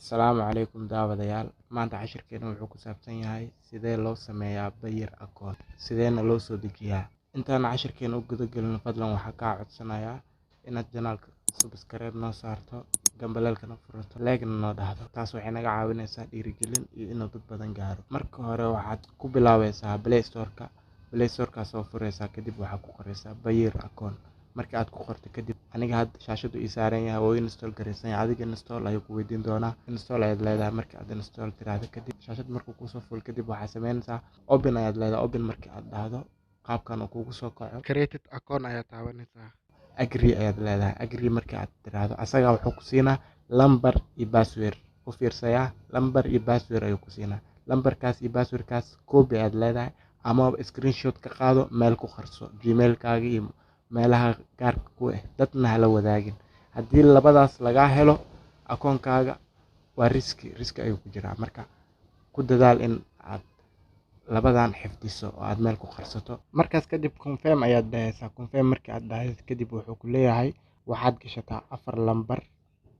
Asalaamu calaykum daawadayaal. Maanta cashirkeena wuxuu ku saabsan yahay sidee loo sameeyaa Payeer account, sideena loo soo dejiyaa. Intaan cashirkeena u guda gelin, fadlan waxaa kaa codsanayaa inaad channelka subscribe noo saarto, gambaleelkana furato, like-na noo dhahdo. Taas waxay naga caawinaysaa dhiirigelin iyo inuu dad badan gaaro. Marka hore waxaad ku bilaabaysaa Play Store-ka. Play Store-ka soo furaysaa, kadib waxaad ku qoraysaa Payeer account. Marka aad ku qorto kadib, aniga hadda shaashadu ii saaran yahay, waa install garaysan yahay. Adiga install ayuu ku weydiin doonaa, install ayaad leedahay. Marka aad install tiraahdo kadib, shaashad markuu kusoo fuul kadib, waxaad sameynaysaa open ayaad leedahay. Open marka aad dhahdo, qaabkan uu kugu soo kaco, created account ayaad taabanaysaa, agree ayaad leedahay. Agree marka aad tiraahdo, asaga wuxuu ku siinaa lambar iyo password. U fiirsayaa, lambar iyo password ayuu ku siinaa. Lambarkaas iyo passwordkaas copy ayaad leedahay ama screenshot ka qaado, meel ku qarso, Gmailkaaga iyo meelaha gaarka ku ah, dadna hala wadaagin. Haddii labadaas lagaa helo, akoonkaaga waa risk, risk ayuu ku jiraa. Marka ku dadaal in aad labadan xifdiso oo aad meel ku qarsato. Markaas kadib confirm ayaad dhahaysaa. Confirm marka aad dhahaysid kadib, wuxuu ku leeyahay waxaad gashataa afar lambar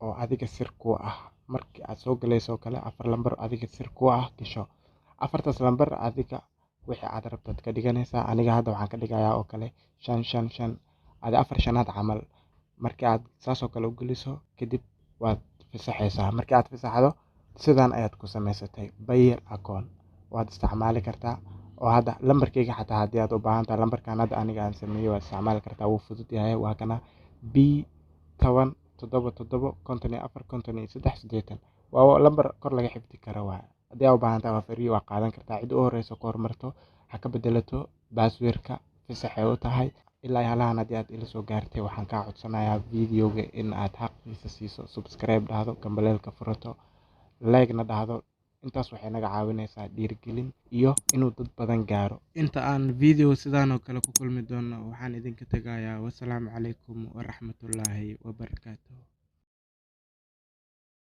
oo adiga sir ku ah. Markii aad soo galayso kale, afar lambar adiga sir ku ah gasho. Afartaas lambar adiga wixii aad rabtaad ka dhiganaysaa. Aniga hadda waxaan ka dhigayaa oo kale 555, adi afar shanaad camal. Markii aad saas oo kale u geliso kadib, waad fasaxaysaa. Markii aad fasaxdo, sidan ayaad ku samaysatay Payeer account, waad isticmaali kartaa. Oo hadda lambarkayga xataa haddii aad u baahan tahay, lambarkan hadda aniga aan sameeyey waad isticmaali kartaa, wuu fudud yahay. Waa kana, B1077545380. Waa lambar kor laga xifdi karo waaye. Haddii aad u baahan tahay, waa free, waa qaadan kartaa. Cid u horeyso ku hormarto ha ka bedelato passwordka, fasaxay u tahay. Ilaa halahan haddii aad ila soo gaartay, waxaan kaa codsanayaa videoga in aad xaqiisa siiso, subscribe dhahdo, gambaleelka furato, like-na dhahdo. Intaas waxay naga caawinaysaa dhiirigelin iyo inuu dad badan gaaro. Inta aan video sidaan oo kale ku kulmi doono, waxaan idinka tegayaa wasalaamu calaykum waraxmatullaahi wabarakaatuh.